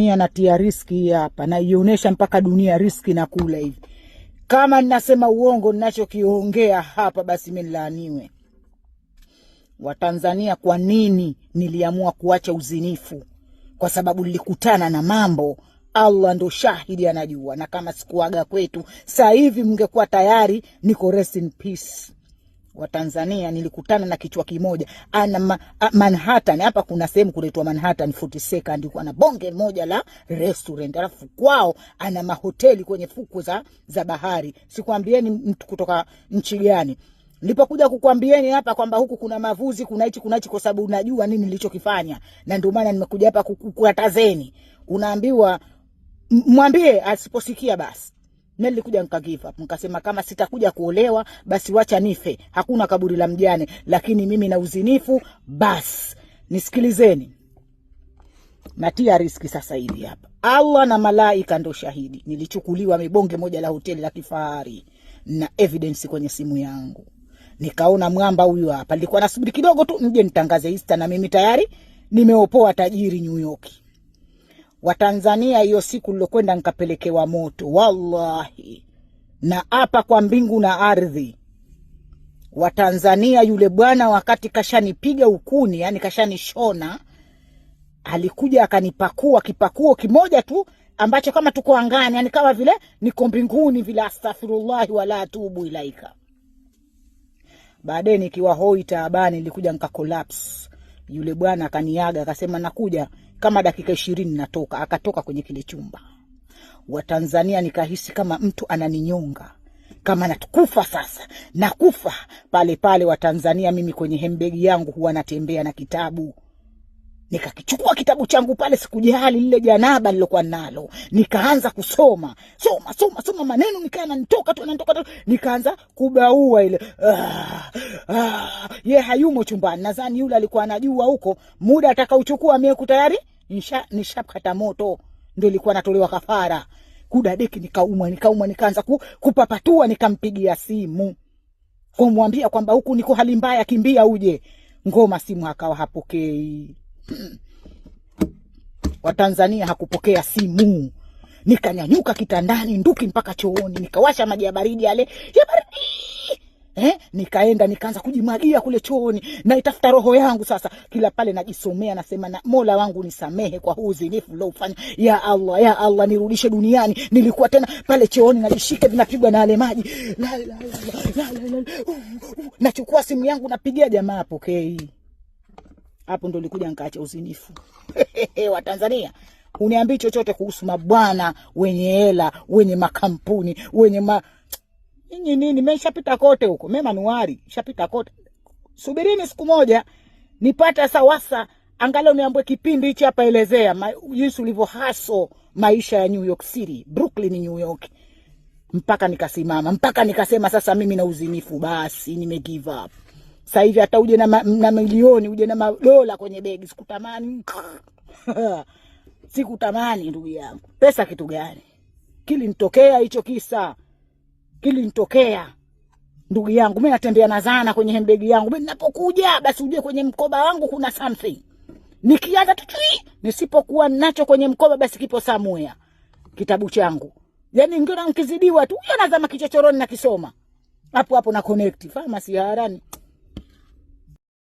Natia riski hapa, naionyesha mpaka dunia riski na kula hivi. Kama ninasema uongo ninachokiongea hapa, basi mimi nilaaniwe. Watanzania, kwa nini niliamua kuacha uzinifu? Kwa sababu nilikutana na mambo, Allah ndo shahidi anajua, na kama sikuaga kwetu sasa hivi mngekuwa tayari niko rest in peace. Watanzania, nilikutana na kichwa kimoja ana Manhattan hapa kuna sehemu kunaitwa Manhattan 42nd, kuna bonge moja la restaurant, alafu kwao ana mahoteli kwenye fuku za bahari. Sikwambieni mtu kutoka nchi gani. Nilipokuja kukwambieni hapa kwamba huku kuna mavuzi, kuna hichi, kuna hichi, kwa sababu unajua nini nilichokifanya, na ndio maana nimekuja hapa kukukatazeni. Unaambiwa mwambie, asiposikia basi mimi nilikuja nika give up, nikasema kama sitakuja kuolewa basi wacha nife, hakuna kaburi la mjane, lakini mimi na uzinifu basi. Nisikilizeni, natia riski sasa hivi hapa. Allah na malaika ndo shahidi. Nilichukuliwa mibonge moja la hoteli la kifahari na evidence kwenye simu yangu, nikaona mwamba huyu hapa. Nilikuwa nasubiri kidogo tu nje nitangaze Easter, na mimi tayari nimeopoa tajiri New York. Watanzania, hiyo siku nilokwenda nikapelekewa moto, wallahi na hapa kwa mbingu na ardhi. Watanzania, yule bwana wakati kashanipiga ukuni, yani kashanishona, alikuja akanipakua kipakuo kimoja tu ambacho kama tuko angani, yani kama vile niko mbinguni vile, astaghfirullahi wala atubu ilaika. Baadaye nikiwa hoi taabani, nilikuja nika collapse. Yule bwana akaniaga akasema nakuja kama dakika 20 natoka. Akatoka kwenye kile chumba. Watanzania, nikahisi kama mtu ananinyonga, kama nakufa sasa, nakufa pale pale. Watanzania, mimi kwenye handbag yangu huwa natembea na kitabu nikakichukua kitabu changu pale, sikujali lile janaba nilokuwa nalo, nikaanza kusoma soma soma soma, maneno nikaa nanitoka tu nanitoka tu, nikaanza kubaua ile ah, ah. Ye hayumo chumbani, nadhani yule alikuwa anajua huko muda atakaochukua mie tayari nishakata moto, ndio ilikuwa natolewa kafara. Kudadeki nikaumwa nikaumwa, nikaanza kupapatua, nikampigia simu kumwambia kwamba huku niko hali mbaya, kimbia uje. Ngoma simu akawa hapokei. Watanzania, hakupokea simu. Nikanyanyuka kitandani nduki mpaka chooni, nikawasha maji ya baridi yale ya baridi nikaenda nikaanza kujimwagia kule chooni, naitafuta roho yangu sasa. Kila pale najisomea, nasema na Mola wangu nisamehe kwa huu uzinifu niliofanya, ya Allah, ya Allah, nirudishe duniani. Nilikuwa tena pale chooni najishika, vinapigwa na yale maji, la la la la la, la. Nachukua simu yangu napigia jamaa, apokei. Hapo ndo nilikuja nikaacha uzinifu. Watanzania, uniambii chochote kuhusu mabwana wenye hela, wenye makampuni, wenye ma nyinyi nini, nimeshapita kote huko, mimi manuari shapita kote. Subirini siku moja nipate sawasa, angalau niambwe kipindi hichi hapa, elezea jinsi ulivyo haso maisha ya New York City, Brooklyn, New York, mpaka nikasimama, mpaka nikasema sasa mimi na uzinifu basi, nime give up. Sasa hivi hata uje na milioni uje na madola kwenye begi sikutamani. Sikutamani ndugu yangu. Pesa kitu gani? Kilinitokea hicho kisa, kilinitokea ndugu yangu. Mimi natembea na zana kwenye handbag yangu. Mimi ninapokuja basi ujue kwenye mkoba wangu kuna something. Nikianza tu chui, nisipokuwa nacho kwenye mkoba basi kipo somewhere kitabu changu. Yaani ngiona nkizidiwa tu, huyo nazama kichochoroni na kisoma. Hapo hapo na connect. Pharmacy harani.